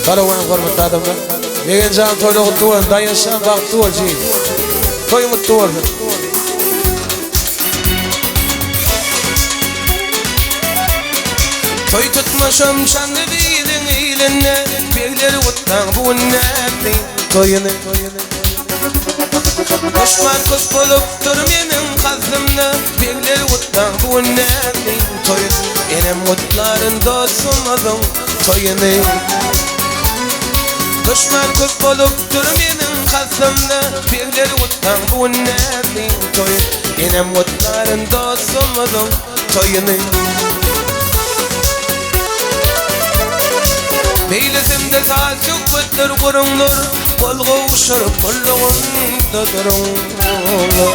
Garagoýun hormatly adamlar. Begenjan toýla gutly bolsun, Daýançjan bagtly bol jigim. Toýuň gutly bolsun. Toý tutmaşam şanly biliň ilinde, Begler gutlaň bu gün nätdiň toýuny. Duşman köp bolupdyr meniň kazdymda, Begler gutlaň bu gün nätdiň toýuny. Enem gutlaryn dostumyzyň toýuny. Duşman köp bolupdyr meniň kasdymda, Begler gutlaň bu gün nätdiň toýuny. Enem gutlaryn dostumyzyň toýuny. Meýlisimde saz-söhbetler guruňlar, Gol gowşuryp gullugymda duruňlar.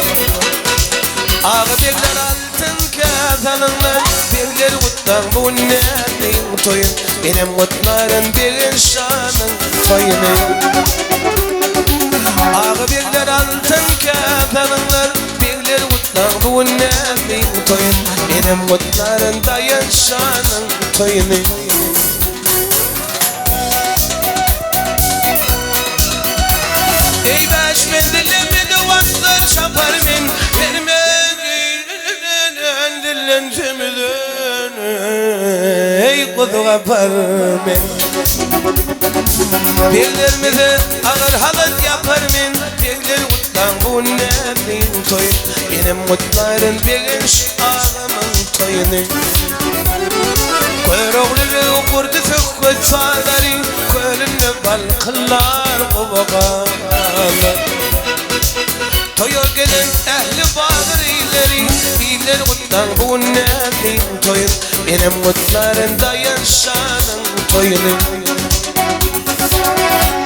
Aga begler altyn käsalyňlar, Begler gutlaň bu gün nätdiň toýun. Enem gutlaryn Begenç şanyň toýuny. Aga begler altyn käsalyňlar, Begler gutlaň bu gün nätdiň toýun. Enem gutlaryn Daýanç şanyň toýuny. Eý bäş menzille bedew atlar çapar men, Bermegin dilden semizin, eý guzy gapar men. Beglerimize agyr halat ýapar men, Begler gutlaň bu gün näziň toýun, Menem gutlaryn Begenç agamyň toýuny. Görogly beg gurdy söhbet sazlary, Kölünde balkyllar gowagalar. Toýa gelen ähli bagyr illeri, Iller gutlaň bu gün näziň toýun, Menem gutlaryn Daýanç şanyň toýuny.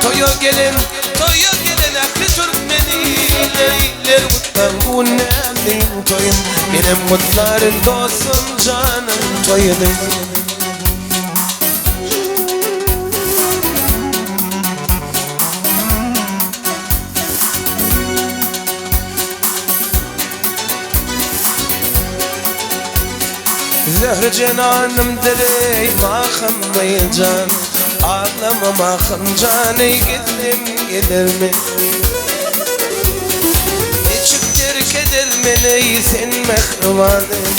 Toýa gelen, toýa gelen ähli türkmen illeri, Iller gutlaň bu gün näziň toýun, Menem gutlaryn dostum janyň toýuny. Zöhre jenanym direý mahym jan, Aglama mahym jan eý gitsem gelermi? Niçik terk edermen eý sen mähribanym,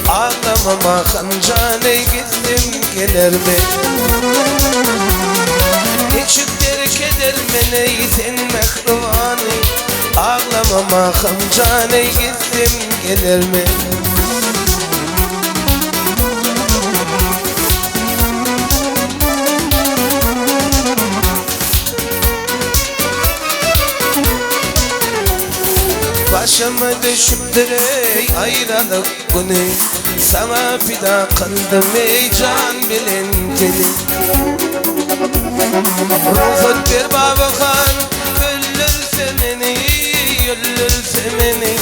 Aglama mahym jan eý gitsem gelermi? Niçik terk edermen eý sen mähribanym, Aglama mahym jan eý gitsem gelermi? Başyma düşüpdir eý aýralyk güni, Saňa pida kyldym eý jan bilen teni. Rugsat ber Babahan, öldürse meni, öldürse meni.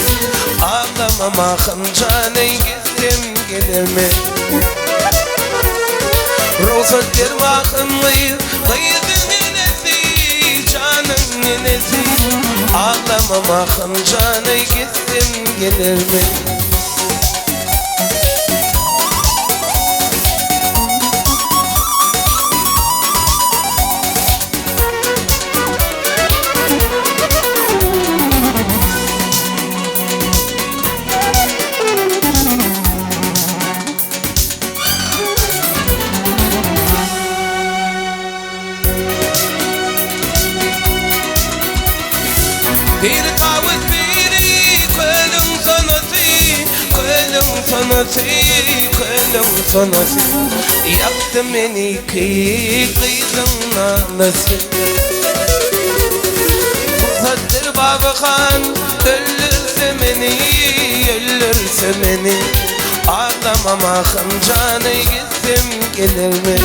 Aglama mahym jan eý gitsem gelermen. Rugsat ber mahym gyz, gyzyň enesi, janyň enesi. Aglama mahym jan eý gitsem gelermen. Biri tawus biri kölüň sonasy, Kölüň sonasy, kölüň sonasy. Ýakdy meni gyzyň nalasy. Rugsatdyr Babahan, öldürse meni, öldürse meni. Aglamam ahym jany gitsem gelermi?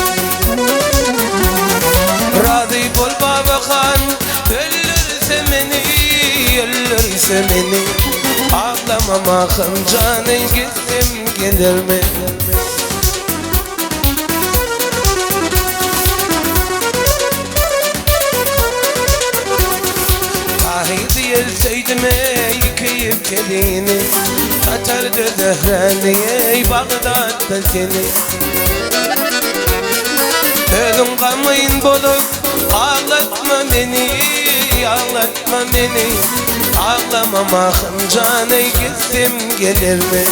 Razy bol Babahan, öldürse meni, öldürse meni. Aglamam ahym jany gitsem gelermi? Tahyr diýer söýdüm eý köýüp kelini, Satardy Zöhräni eý Bagdatda seni. Özüň gamgyn bolup aglatma meni, aglatma meni Aglama mahym jany gitsem gelermen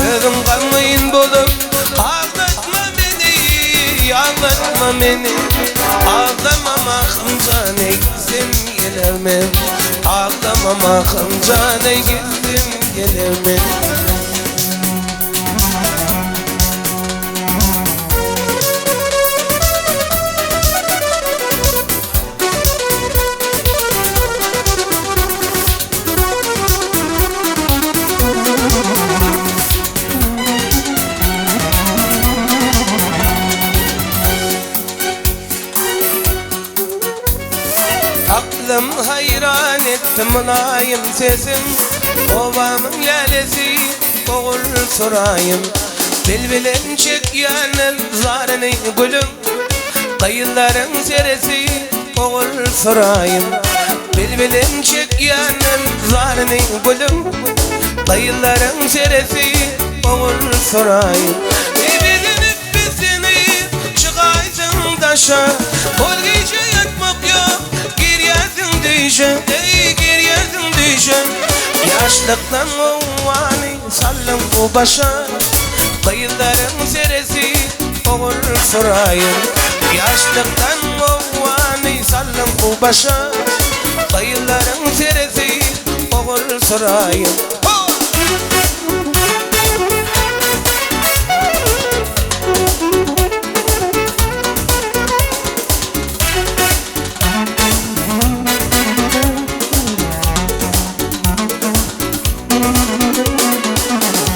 Özüň gamgyn bolup aglatma meni, aglatma meni Aglama mahym jany gitsem gelermen Aglama mahym jany gitsem gelermen. Aklym haýran etdi mylaýym sesiň, Obamyň lälesi ogul suraýym. Bilbilem çekýändir zaryny gülüň, Gyzlaryň seresi ogul suraýym. Bilbilem çekýändir zaryny gülüň, Gyzlaryň seresi ogul suraýym. Bezenip bezenip çykaýsyň daşa, Ol gije ýatmak ýok, girýärsiň düýşe, Eý, girýärsiň düýşe. Ýaşlykdan gowany saldyň bu başa, Gyzlaryň seresi ogul suraýyn. Ýaşlykdan gowany saldyň bu başa, Gyzlaryň seresi ogul suraýyn.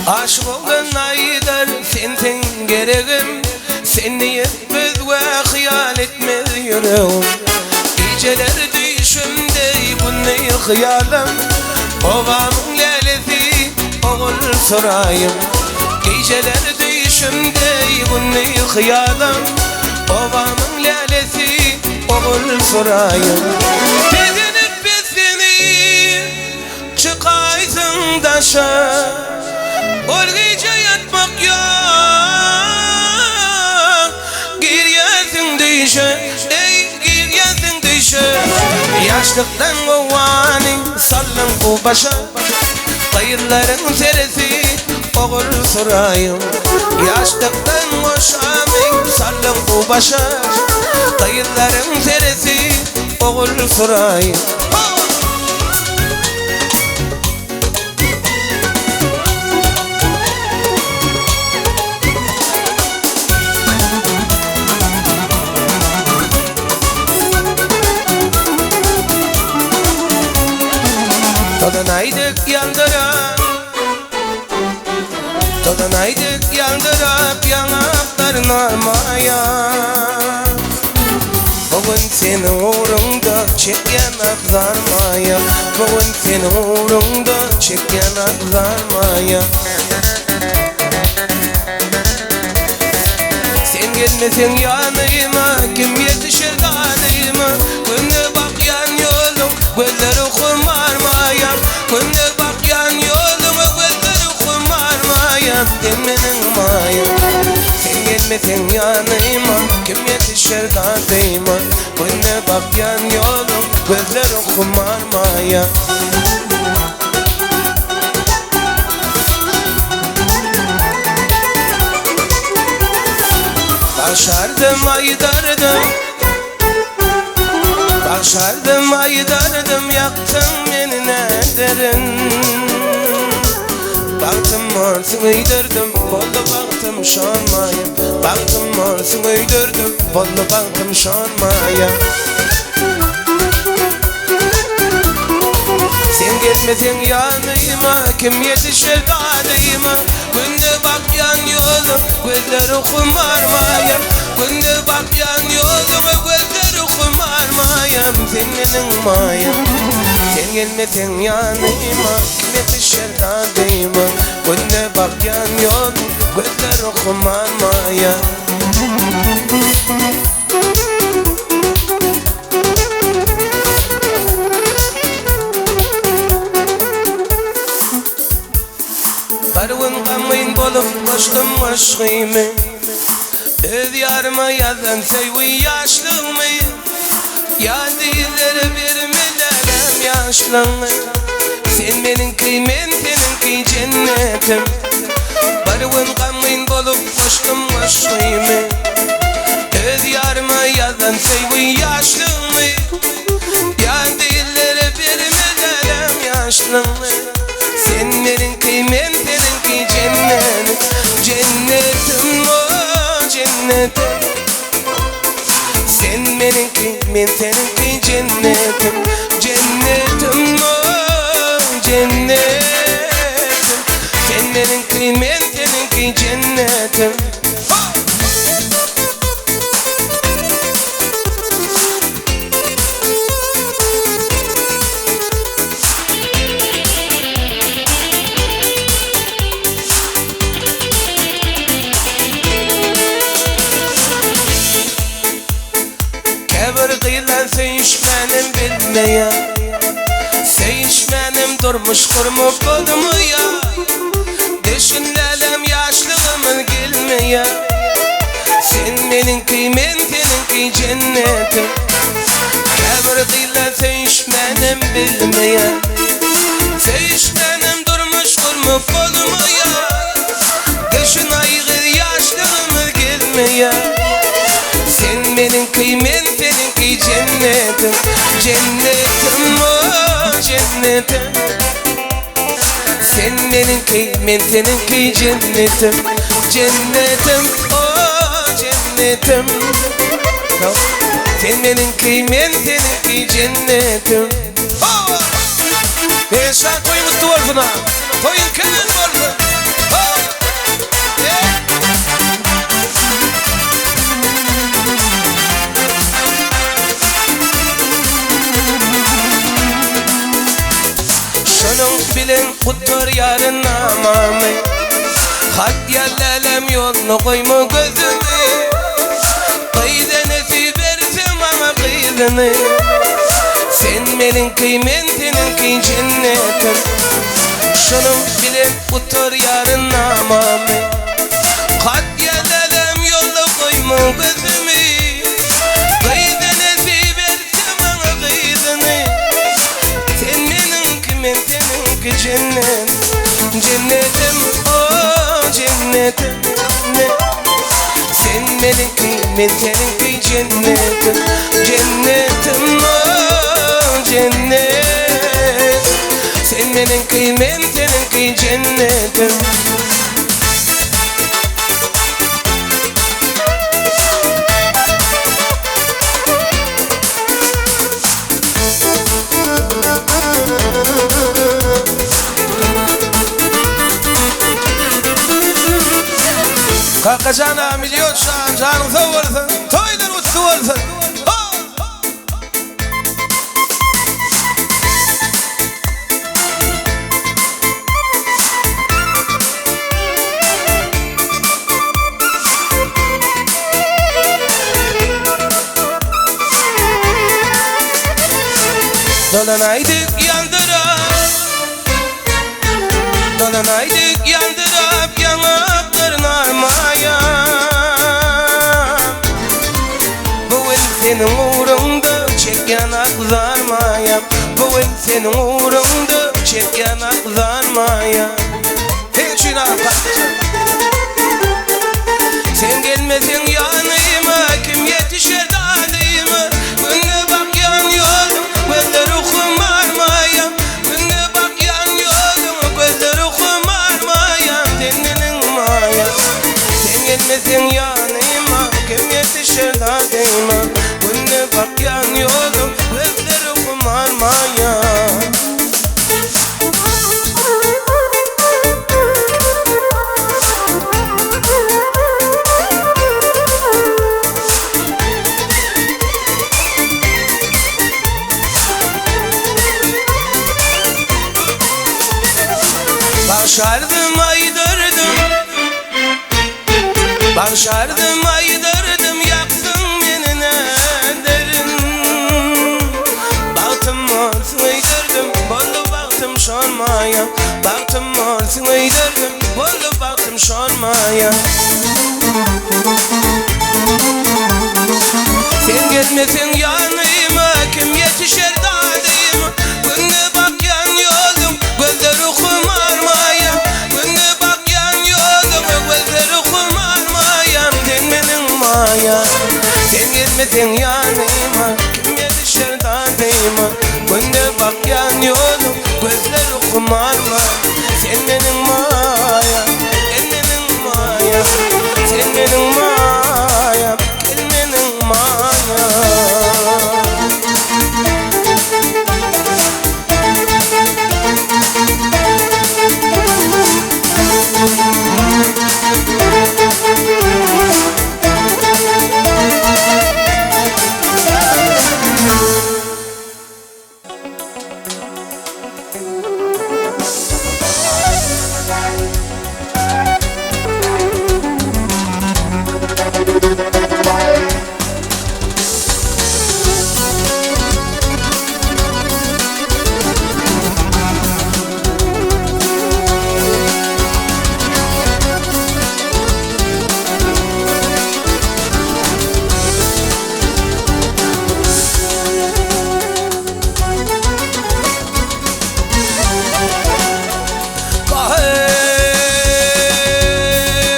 Aşyk olan aýdar sensiň geregim, Seni ýetmez we hyýal etmez ýüregim. Gijeler düýşümde gündiz hyýalym, Obamyň lälesi ogul suraýym. Gijeler düýşümde gündiz hyýalym, Obamyň lälesi ogul suraýym. Bezenip beslenip çykaýsyň daşa, Ol gije ýatmak ýok, girýärsiň düýşe, Eý, girýärsiň düýşe. Ýaşlykdan gowany saldyň bu başa, Gyzlaryň seresi ogul suraýym. Ýaşlykdan goşamy saldyň bu başa, Gyzlaryň seresi ogul suraýym. Tozanaýdyk ýaldyrap, Tozanaýdyk ýaldyrap ýaňaklaryn almaýa. Bu gün seniň ugruňda çekýän ah-zarmaýa, Bu gün seniň ugruňda çekýän ah-zarmaýa. Sen gelmeseň ýanyma, kim ýetişer dadyma? Günde bakýan ýoluň, gözleri humarmaýa. Günde bakýan ýoluň, gözleri humarmaýa. Sen meniň maýam. Sen gelmeseň ýanyma, kim ýetişer dadyma? Günde bakýan ýoluň, gözleri humarmaýa. Bagşardym aýdardym, Bagşardym aýdardym, ýakdyň meni näderin. Bagtym bolsun öýderdim, boldy bagtym şonmaýa. Bagtym bolsun öýderdim, boldy bagtym şonmaýa. Sen gelmeseň ýanyma, kim ýetişer dadyma? Günde bakýan ýolum, gözleri humarmaýa. Günde bakýan ýolum, gözleri humarmaýa. Sen meniň maýam. Sen gelmeseň ýanyma, kim ýetişer dadyma? Günde bakýan ýolum, gözleri humarmaýa. Bir gün gamgyn bolup goşdum goşgymy. ýaryma ýazan söýgi ýaşlygymy Ýat illere bermelänem ýaşlygyňy Sen meniňki men seniňki jennetim Bir gün gamgyn bolup goşdum goşgymy Öz ýaryma ýazan söýgi ýaşlygymy Ýat illere bermelänem ýaşlygyňy Sen meniňki men seniňki jennet Jennetim o jennetim Sen meniňki men seniňki jennetim Jennetim o jennetim Sen meniňki men seniňki jennetim Käbir gyzlar söýüşmänem bilmeýär Söýüşmänem durmuş gurmak bolmaýar Düşünälem ýaşlygymyz gelmeýär Sen meniňki men seniňki jennetim Käbir gyzlar söýüşmänem bilmeýär Söýüşmänem durmuş gurmak bolmaýar Düşün aý gyz ýaşlygymyz gelmeýär Sen meniňki men seniňki jennetim Jennetim o jennetim Sen meniňki men seniňki jennetim Jennetim o jennetim Sen meniňki men seniňki jennetim Begençjan toýuň gutly bolsun a. Toýuň kemel bolsun. Şonuň bilen gutarýaryn namamy. Hat ýaz lälem ýoluna goýma gözümi. Gyz enesi berse maňa gyzyny. Sen meniňki men seniňki jennetim. Şonuň bilen gutarýaryn namamy. Hat ýaz lälem ýoluna goýma gözümi. Gyz enesi berse maňa gyzyny. Sen meniňki men seniňki jennet. Jennetim o jennetim. Sen meniňki men seniňki jennetim. Jennetim o jennet. Sen meniňki men seniňki jennetim. Kakajan aga million şan janyň sag bolsun toýlar gutly bolsun. Dolanaýdyk ýaldyrap Dolanaýdyk ýaldyrap Ýaňaklaryn almaýan Bu gün seniň ugruňda Çekýän ak zarmaýam Bu gün seniň ugruňda Çekýän ak zarmaýam Seň üçin agam kakdyjan. Sen gelmeseň ýanyma Kim ýetişer dadyma Günde bakýan ýoluň Gözleri humarmaýam Günde bakýan ýoluň Gözleri humarmaýam Sen meniň maýam Sen gelmeseň ýanyma Kim ýetişer dadyma Günde bakýan ýoluň Gözleri humarmaýam. Bagşardym aýdardym Bagşardym aýdardym ýakdyň meni näderin Bagtym bolsun öýderdim boldy bagtym şol maýa Bagtym bolsun öýderdim boldy bagtym şol maýa. maýa. Sen gelmeseň ýanyma, kim ýetişer dadyma? Günde bakýan ýolum, gözleri humarma. Sen meniň maýam, gel meniň maýam. Sen meniň maýam, gel meniň maýam.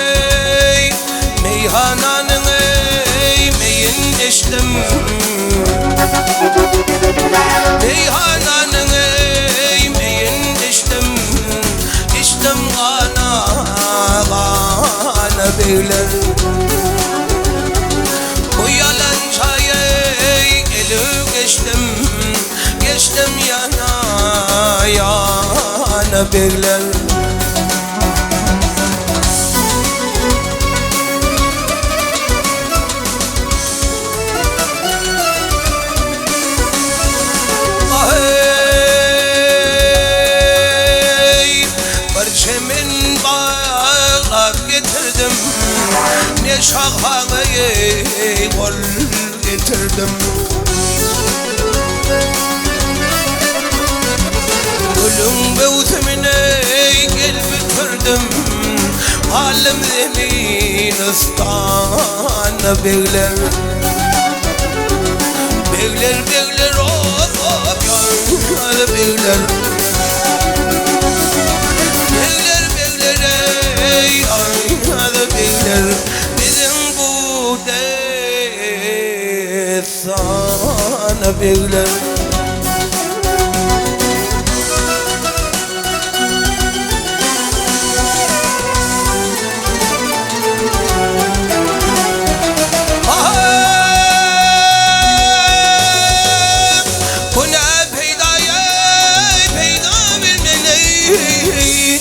Hey, meýhananyň eý meýin içdim. Meýhananyň eý meýin içdim. Içdim gana, gana begler. Bu ýalan çaýy elip geçdim. Geçdim ýana, ýana begler. Aheý, bir çemen baglap getirdim, Ne şahaňa gol getirdim. Gülüň möwsümine gel bitirdim, Halym zemin ystana begler. Begler begler of of ýar begler. Begler begler eý ýar begler. Biziň bu dessana begler. Bu ne peýda eý peýda bilmen eý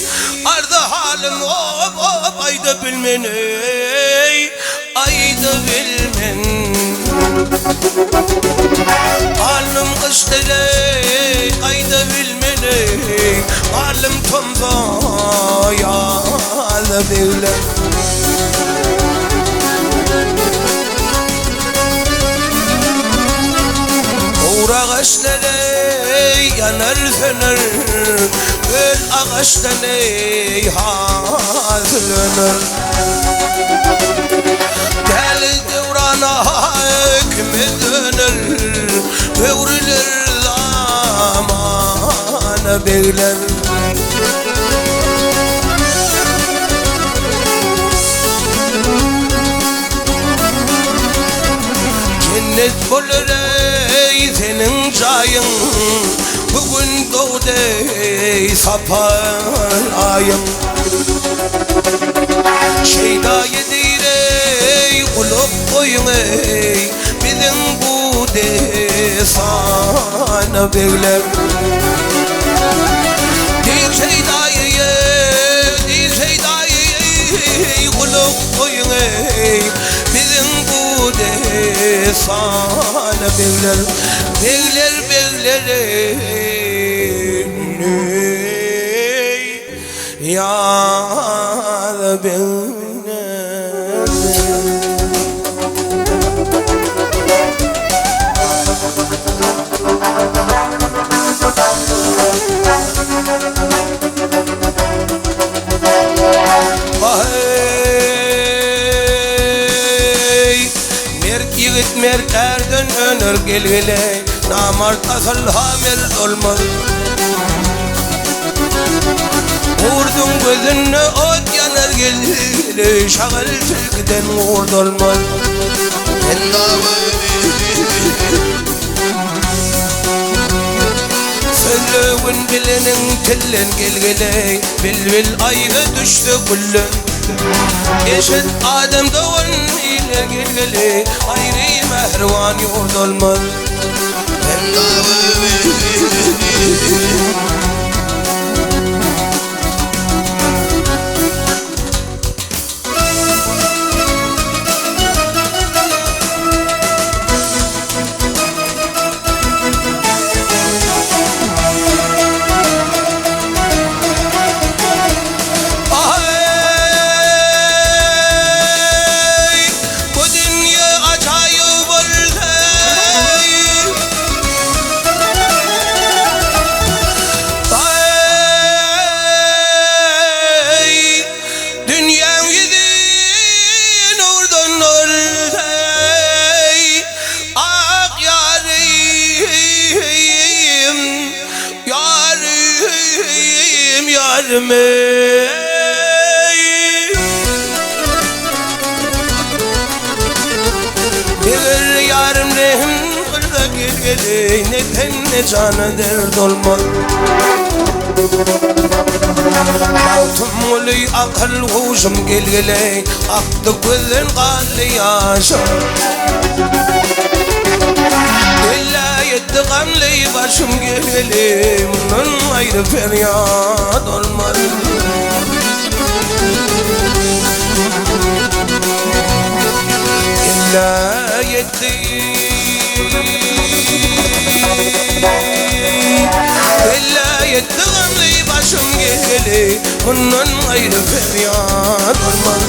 Arzy halym of of aýda bilmen eý aýda bilmen Alnym gyşdyr eý gaýda bilmen eý Alnym tomsa ýaza begler. Gowur agaçlar eý ýanar söner, Öl agaçdan eý hasyl öner. Däli döwrana kime döner, Öwrüler zamana begler. Jennet bolar eý seniň jaýyň, Bu gün dogdy eý sapar aýyň. Şeýdaýy diýr eý gulak goýuň eý, Biziň bu dessana begler. Diýr şeýdaýy diýr şeýdaýy gulak goýuň eý, Biziň bu dessana begler. Begler begler eý, ýar begler. Aheý, mert ýigit mert ärden öner gel-gele, Namart asyl-ha mert bolmaz. Gurduň gözünde ot ýanar gel-gele, Şagal tilkiden gurt olmaz. Sözlegin bileniň tilden gelgeleý, Bilbil aýga düşse gülden. Eşit adam dogan ile gelgeleý, Aýry mähriban ýurt olmaz. Aý, bu dünýe ajaýyp boldy. Aý, Dünýäň ýüzi nurdan doldy, Ak ýarym, ýarym, ýarym eý. Eger ýarym rehim kylsa gelgeli, Ne ten ne jana dert olmaz. Magtymguly akyl huşum gelgeli, Akdy gözden ganly ýaşym. Kellä ýetdi gamly başym gelgeli, Mundan gaýry perýat olmaz. Kellä ýetdi. Kellä ýetdi gamly başym gelgeli, Mundan gaýry perýat bolmaz.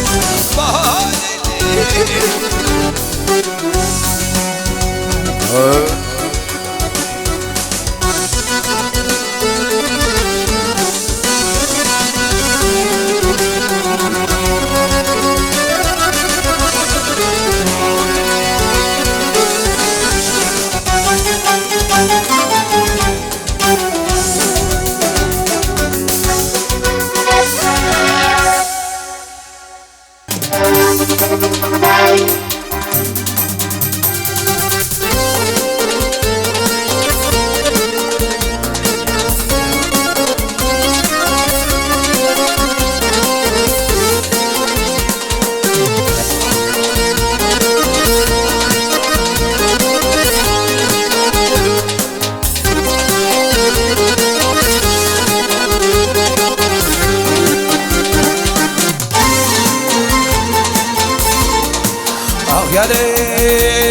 Ah ýar-eý,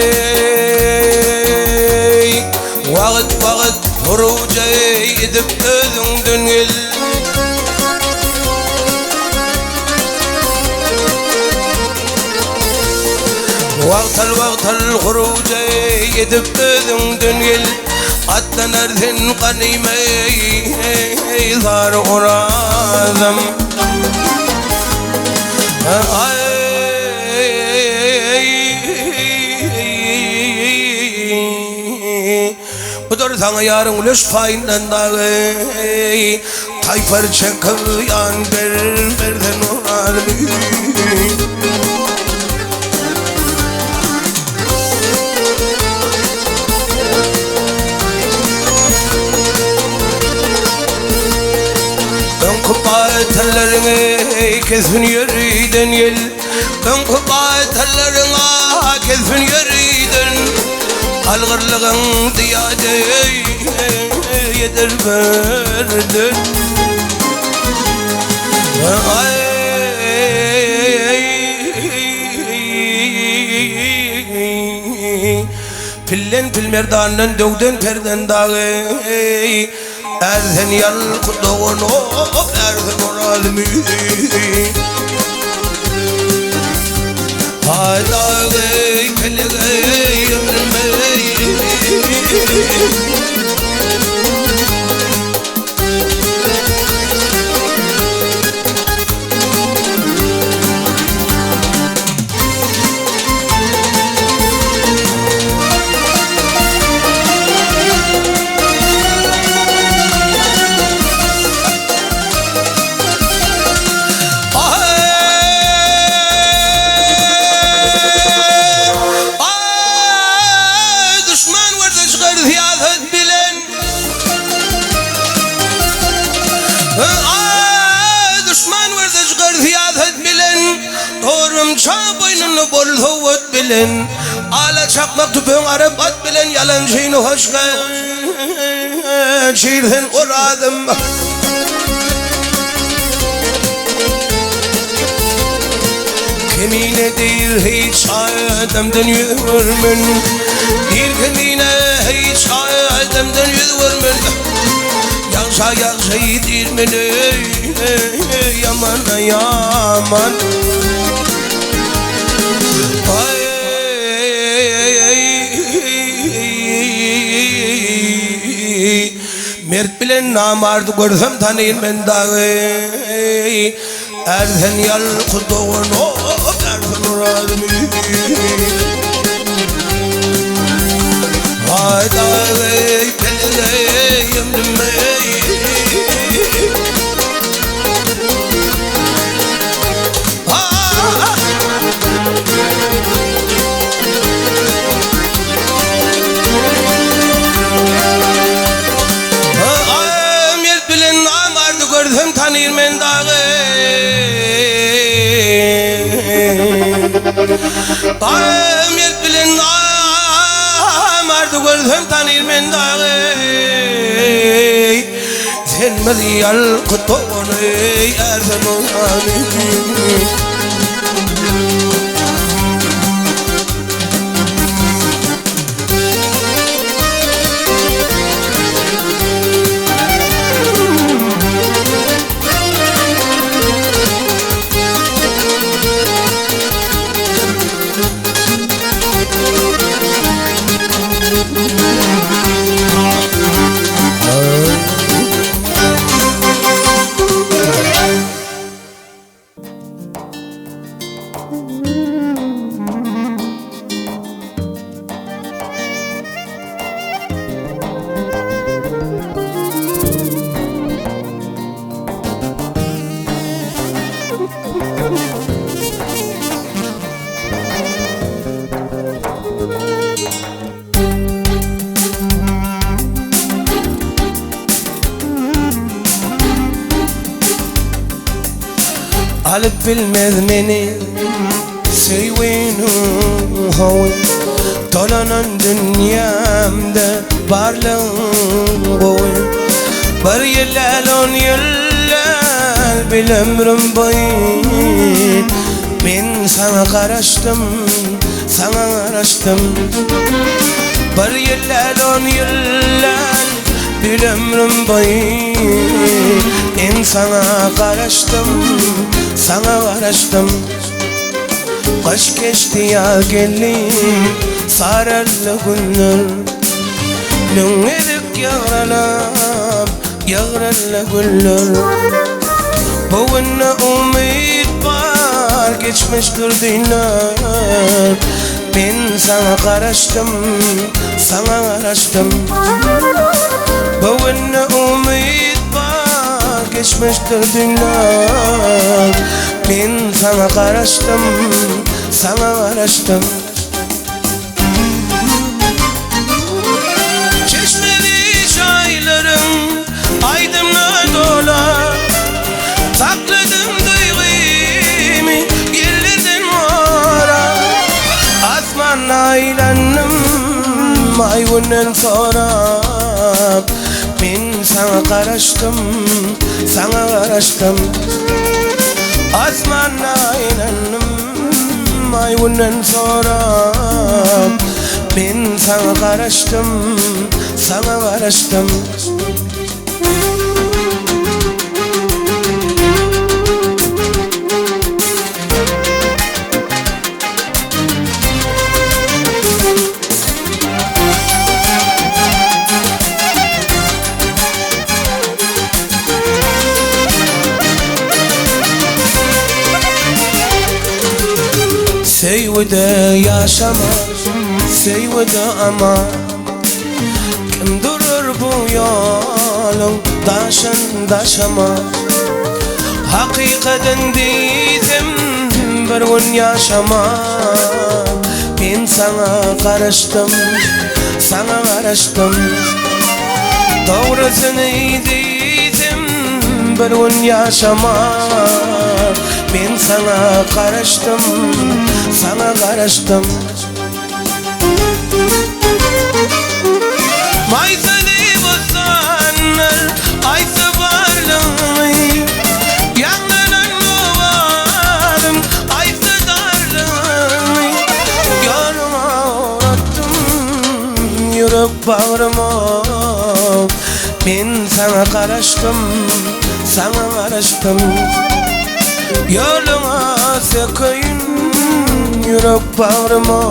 Wagt-wagt huruja edip özüňden gel. Wagtal-wagtal huruja edip özüňden gel. Atlanar sen ganyma eý, sary orazym. Budur saňa ýaryň ülüş paýyndan dagy, Taýpar çekip ýan ber, berden orazym. Öňki baýtallaryňy kesgin ýöriden ýel, Öňki baýtallaryň kesgin ýöriden, Algyrlygyň zyýada eder birden. Pillen pilmerdandan döwden perden dagy, Är sen ýalky dogan är sen orazmy. Haý dagy kelegeý ömrüm eý. bilen Ala çakmak tüpeň arap at bilen Ýalançyny hoş geçir sen Orazym. Kemine değil hiç adamdan yüz görmen Değil kemine hiç adamdan yüz görmen Ýagşa ýagşy diýmeli ýamana ýaman. Mert bilen namardy görsem tanyn men dagy. Är sen ýalky dogan är sen Orazymy. Aý dagy peleý ömrüm eý. Mert bilen namardy görsem tanyr men dagy. Mert bilen namardy görsem tanyr men dagy. Senmiz ýalky togany ärsen ogany. Alyp bilmez meni söýgüniň howy Dolanan dünýämde barlygyň gowy Bir ýyl däl on ýyl däl bil ömrüm boýy Men saňa garaşdym saňa garaşdym Bir ýyl däl on ýyl däl bil ömrüm boýy Men saňa garaşdym saňa garaşdym Gyş geçdi ýaz geldi saraldy günler Müň gezek ýagralap ýagraldy güller Bu günde umyt bar geçmişdir düýnler Men saňa garaşdym saňa garaşdym Bu günde umyt bar geçmişdir düýnler Men saňa garaşdym saňa garaşdym Çeşmeli çaýlaryň aýdymna dola Sakladym duýgymy ýellerden gora Asmanda aýlandym aý günden sorap Men saňa garaşdym saňa garaşdym Asmanda aýlandym aý günden sorap Men saňa garaşdym saňa garaşdym. Söýgüde ýaşama, söýgüde ama Kim durur bu ýoluň daşyn daşama Hakykatyn diýsem bir gün ýaşama Men saňa garaşdym, saňa garaşdym Dogrusyny diýsem bir gün ýaşama. Men saňa garaşdym, saňa garaşdym. Maýsaly bossanlar aýtsa barlygyňy, Ýaňlanan owazym aýtsa darlygyňy. Ýoluňa uratdym ýürek bagryma, Men saňa garaşdym, saňa garaşdym. Ýoluňa sökeýin ýürek bagryma,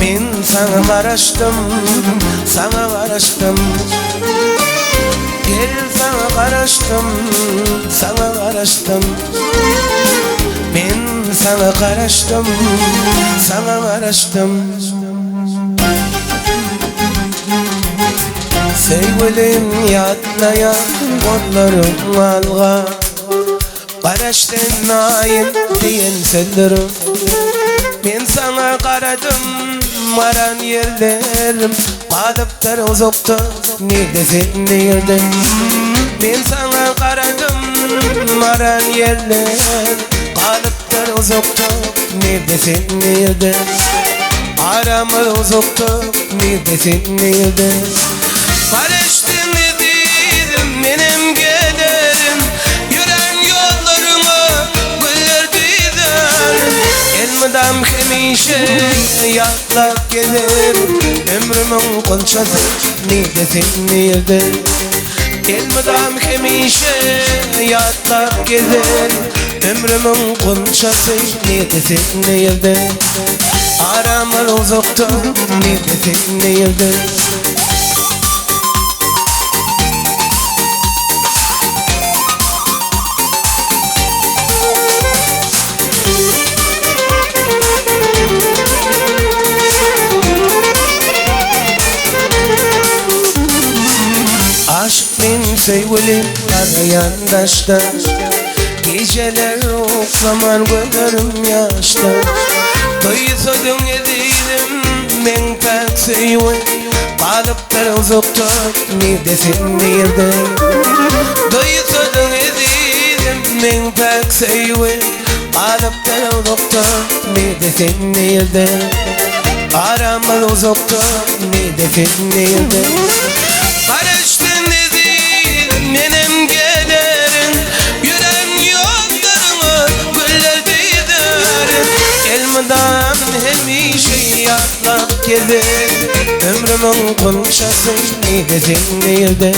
Men saňa garaşdym, saňa garaşdym. Gel saňa garaşdym, saňa garaşdym. Men saňa garaşdym, saňa garaşdym. Söýgülim ýatlaýar gollarym alga. Garaş sen naýym diýen sözlerim. Men saňa garadym, garan ýerlerim galypdyr uzakda, nirde sen nirde? Men saňa garadym, garan ýerlerim galypdyr uzakda, nirde sen nirde? Aramyz uzakda, nirde sen nirde? Garaşdym ezizim, menem gelerin, Ýörän ýollaryňa güller düzerin. Elmydam hemişe ýatlap gezerin, Ömrümiň gunçasy nirde sen nirde? Elmydam hemişe ýatlap gezerin, Ömrümiň gunçasy nirde sen nirde? Aramyz uzakda nirde sen nirde? Aşyk men söýgülim garaýan daşda, Gijeler uklaman gözlerim ýaşda. Duýsadyň ezizim meň päk söýgim, Galypdyr uzakda nirde sen nirde? Duýsadyň ezizim meň päk söýgim, Galypdyr uzakda nirde sen nirde? Aramyz uzakda nirde sen nirde? Garaşdym ezizim menem gelerin, Ýören ýollaryňa güller bizerin. Elmydam hemişe ýatlap gezerin, Ömrümiň gunçasy nirde sen nirde?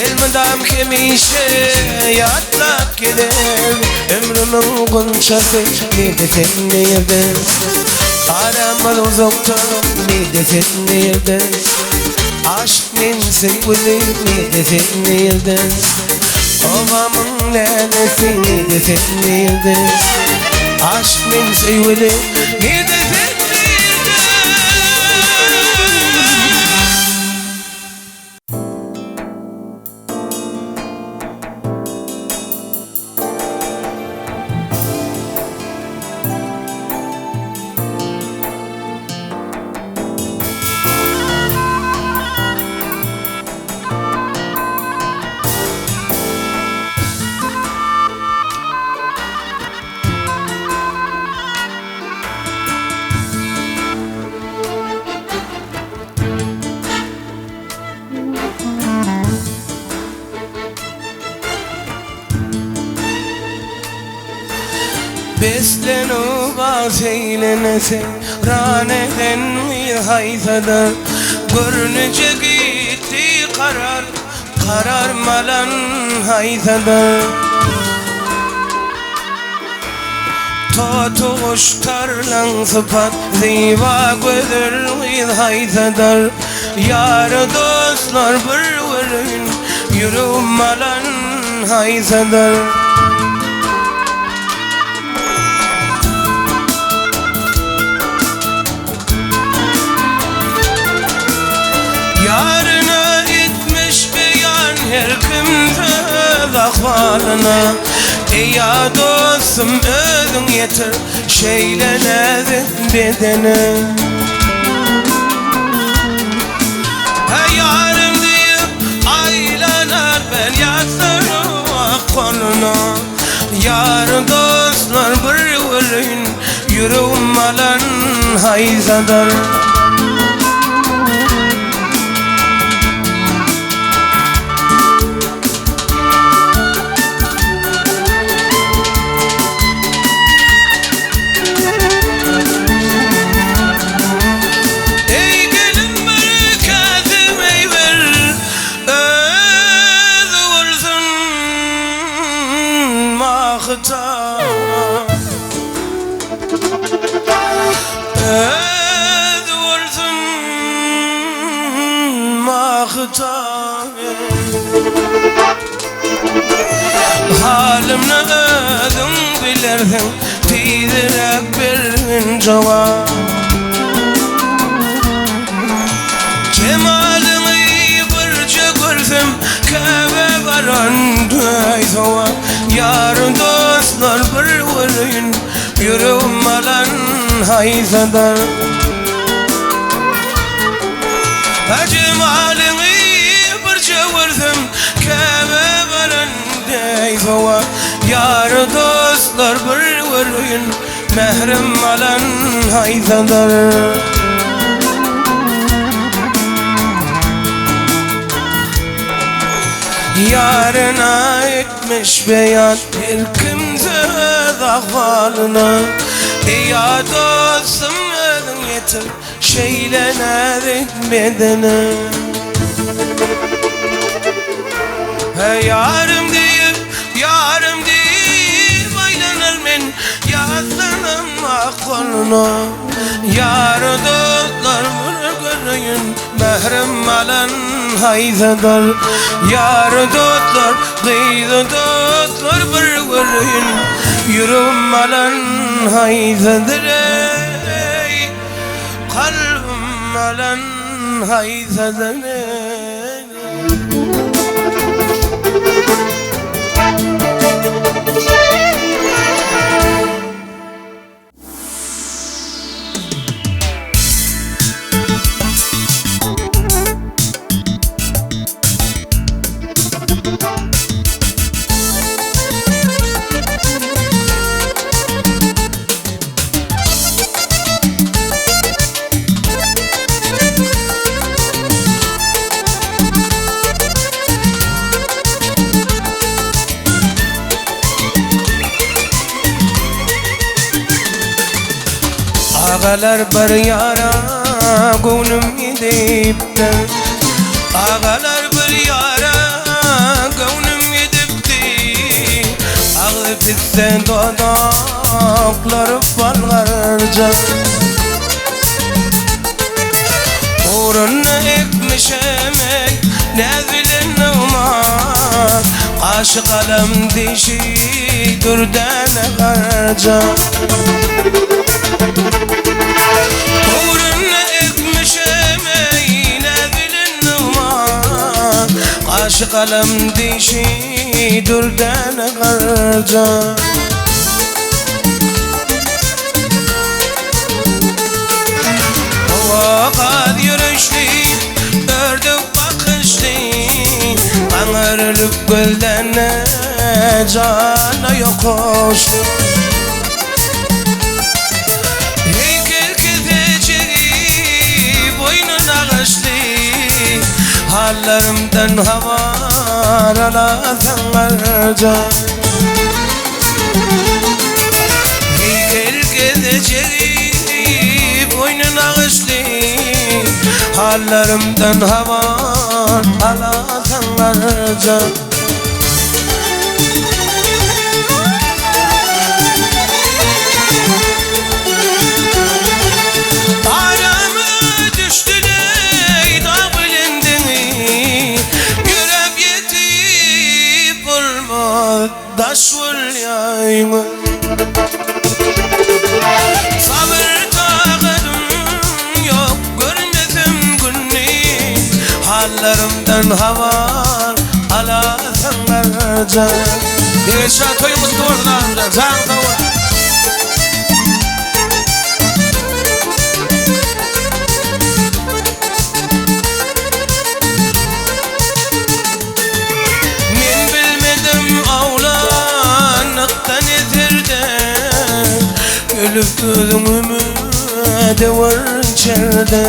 Elmydam hemişe ýatlap gezerin, Ömrümiň gunçasy nirde sen nirde? Aramyz uzakda nirde sen nirde? Aşyk men söýgüli nirde sen nirde? Obamyň lälesi nirde sen nirde? Aşyk men söýgüli nirde sen nirde? Beslenip seýlenese ran eden haýsadyr Görnüje gitdi karar karar malan haýsadyr Totuguş tarlaň sypat zyba gözel gyz haýsadyr Ýary dostlar bir göreýin ýüregim alan haýsadyr. Ýaryna etmiş beýan her kim öz ahwalyna Eý-a dostum özüň ýetir şeýle näzik bedene. Ýarym diýip aýlanar ben ýatsam goluna. Ýar dostlar bir göreýin Ýüregim alan haýsadyr. Eý gelin bir käse meý ber, Özi bolsun mahta. Özi bolsun mahta. Halymny özüň bilersiň, Tizräk bergin jogap. Jemalyňy birje görsem, Käbä baran deý sogap. Ýar dostlar bir göreýin, Ýüregim alan haýsadyr. Jemalyňy birje görsem, Käbä baran deý sogap. Ýar dostlar bir göreýin, Mährim alan haýsadyr. Ýaryna etmiş beýan her kimse öz ahwalyna. Eý-a dostum özüň ýetir şeýle näzik bedene. Ýarym diýip, ýarym diýip aýlanar men Ýassanam ak goluna. Ýar dostlar bir göreýin Mährim alan haýsydyr. Ýar dostlar, gyz dostlar bir göreýin Ýüregim alan haýsydyr eý Kalbym alan haýsydyr eý. Agalar bir ýara göwnüm gidipdir Agalar bir ýara göwnüm gidipdi Agzy pisse dodaklary bal garja Ugrunda ekmişem ey näz bilen nygmat Gaşy galam dişi dürdäne garja Ugrunda ekmişem ey näz bilen nygmat Gaşy galam dişi dürdäne garja. Howa gaz ýörüşli, ördek bakyşly, Gaňrylyp gözlände jana ýokuşly. Heýkel kesejegi boýny nagyşly, Hallarymdan habar alasaň garja. Heýkel gezejegi boýny nagyşly, Hallarymdan habar alasaň garja. Arama düşdüleý dag bilen deňi, Ýöräp ýetip bolmaz. Daş bolýaýma. Sabyr tagadym ýok görmesem günni Hallarymdan habar alasaňlar jan. Begençjan toýuň gutly bolsun agamjan janyň sag bolsun. Men bilmedim awlanlykdan. içerde.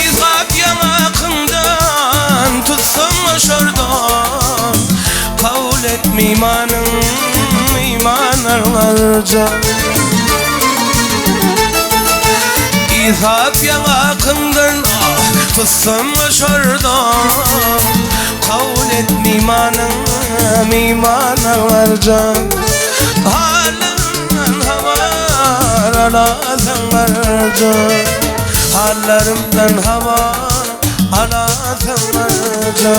Yzgap ýaňakyňdan tutsaň oşardan, Kabul et mimanyň mimanarlarja. Yzgap ýaňakyňdan tutsaň oşardan, Kabul et mimanyň mimanarlarja. Halymdan habar alasaňlarja, Hallarymdan habar alasaňlarja.